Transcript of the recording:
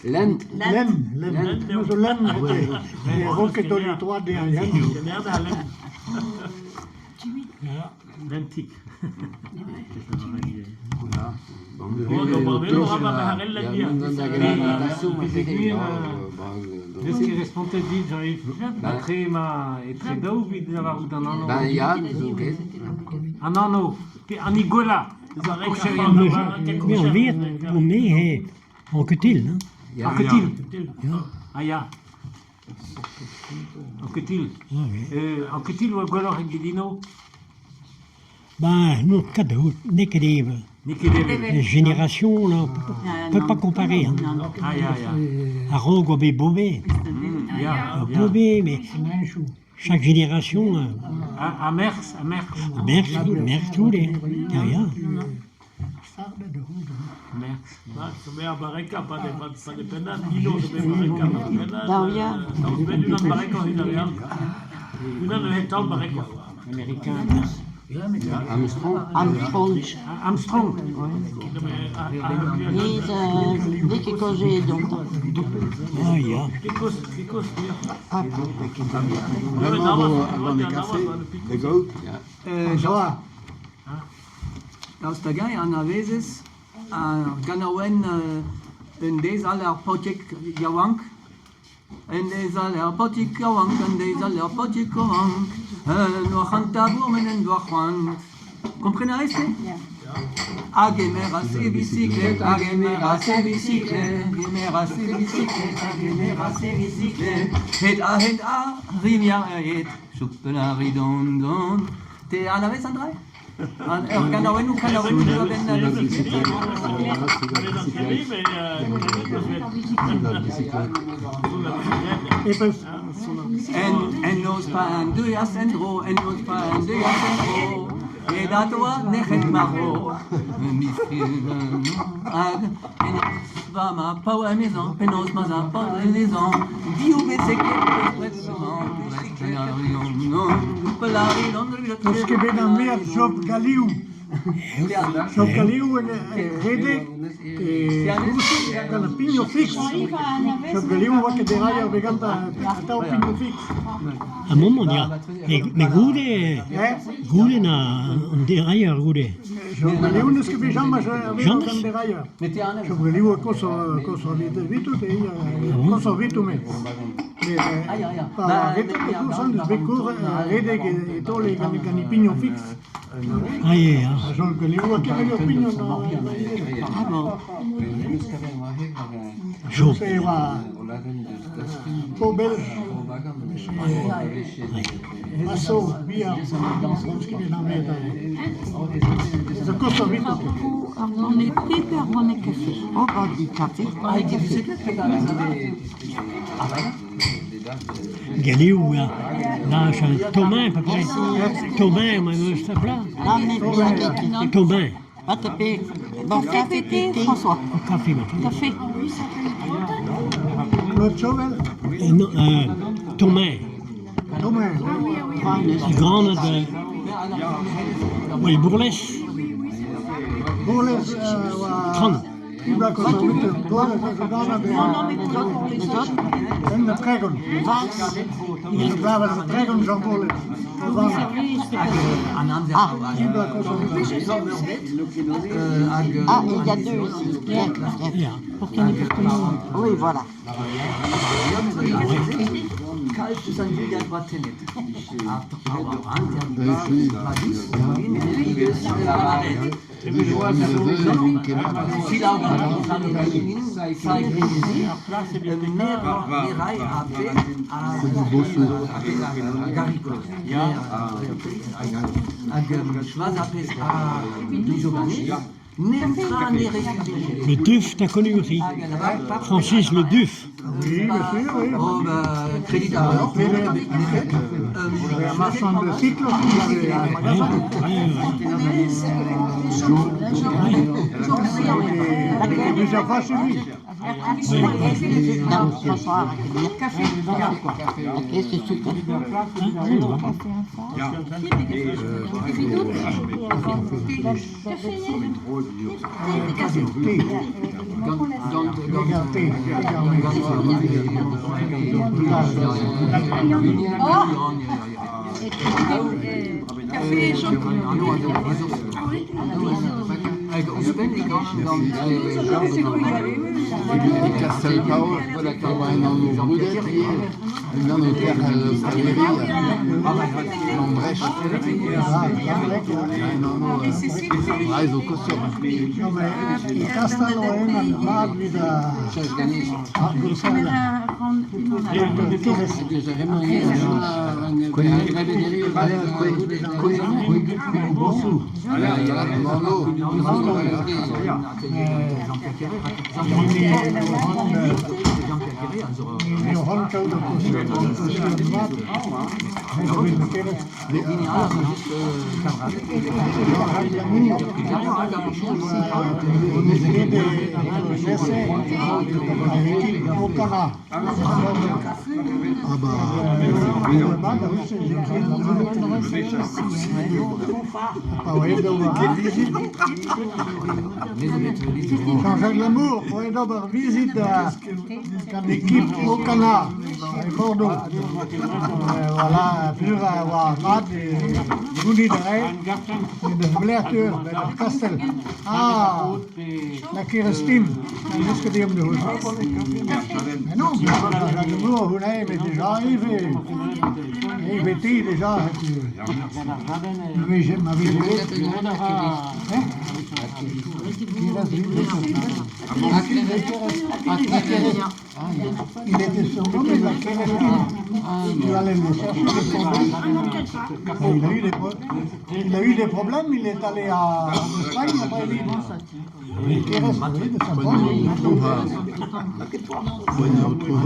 Lent. Lenn, lenn. Lenn zo lenn e roket taolioù troad dezhañ lenn. Lentik. N'eus ket respontet dit, Jean-Yves. Etre ma etre daou evit lavarout an anv. Ben ya, n'ouzon ket. An anv, pe an Nicolas. Me an vet, on eo Anquetil, hein? Anquetil. Ah ya. Anquetil. Anquetil oa gwelloc'h eget Dino? Ben non, ket n'eo ket evel. N'eo ket evel. Les générations, là, on peut pas comparer. Hein. Ah ya, ya. A-raok oa bet Bobé. Ya, Bobé, mais chaque génération... A, a Merckx, a Merckx. Merckx, Merckx, tout, les. Ya, ya. Armstrong. Armstrong. Armstrong. Yezh n'eo ket kaozeet gantañ. Ah ya. Bremañ e kafe, da gaout. Daoust hag-eñ e anavezez ar ganaouenn Un deiz all ar paotrig yaouank? Un deiz all ar paotrig yaouank, un deiz all ar paotrig yaouank, un arc'hant bourmen en doa c'hoant. Kompren a rez-te? A gemeras e bisikled, a gemeras e bisikled, gemeras e bisikled, a gemeras e bisikled, hed-ha-hed a rimier hed, choupenn a ri don don. Te anavez an dra? Ur ganaouennoù kanaouennoù diwar-benn al En noz pa deuas en-dro, en noz pa deuas en-dro, e dad oa nec'het marv. Hag penaos va ma paour emezañ, penaos ma za paour emezañ, div N'eus ket bet anvet Job Galiou. Job Galiou en redek e koursoù gant ar pignon fiks. Job Galiou oa ket derailher bet gantañ atav pignon fiks. Un moment ya. Mais goude, goude na an derailher goude. Job Galiou n'eus ket bet james gant derailher. Job Galiou a koz evitout e koz evitout me. Pa redek e kourz eus bet kour redek e taol gant e pignon fiks. Ah ya, ya. Job Galiou a ket ur pignon. Job. Se oa Pobel. Aso, bihan, On est thé pe ar banne kafe. Oh, bah, du café. Galioù, ya. Là, Thomas, à peu près. Thomas, ma meus plat. Ah, mais bien, Thomas. Ah, t'as Bon, café, thé, François. Café, maintenant. Café. Claude Chauvel Non, Thomas. Thomas. Grande de... Oui, Bourles. Bourles, 30. Ah, il y a deux ici. Ya. Oui, voilà. Le Duff, t'as connu aussi. Francis Le Duff. Oui, bien sûr, oui. Un marchand de cycles aussi, il avait un magasin. vije fasil vije. Te, Gant, te, Café Hag ouzhpenn e gant E Kastel-Paol, e oa un anv brudet ivez, un anv lec'h ostaleri, an Brech. Ah, Un anv ah, zo koshoc'h. Non, mais e Kastel oa unan mat evit ar goursailhañ. Kerez. Ni o c'hoant kaout ur kosion mat, ret eo bet Kerez. On eus bet un essai gant ekip Okana. Ah bah, Pa oa aet d'ober vizit, Jean-Jacques Lamour, oa aet d'ober vizit da gant ekip Okana e Bordeaux. Voilà, pur a oa mat e gounit a rae, met eus Blerteur, bet ar Kastel. Ah, la Kerestim, n'eus ket deomp da c'houzout. Mais non, Jean-Jacques Lamour, hounnezh, met déjà ivez, ivez te déjà, setu, ma vije bet. Hein? Il était surnommé la Kerestim. Tu allais le chercher, le problème. Et il a eu des, il a eu des problèmes, il est allé à, en Espagne, après il dit, Keres, oui, de Saint-Paul. Poent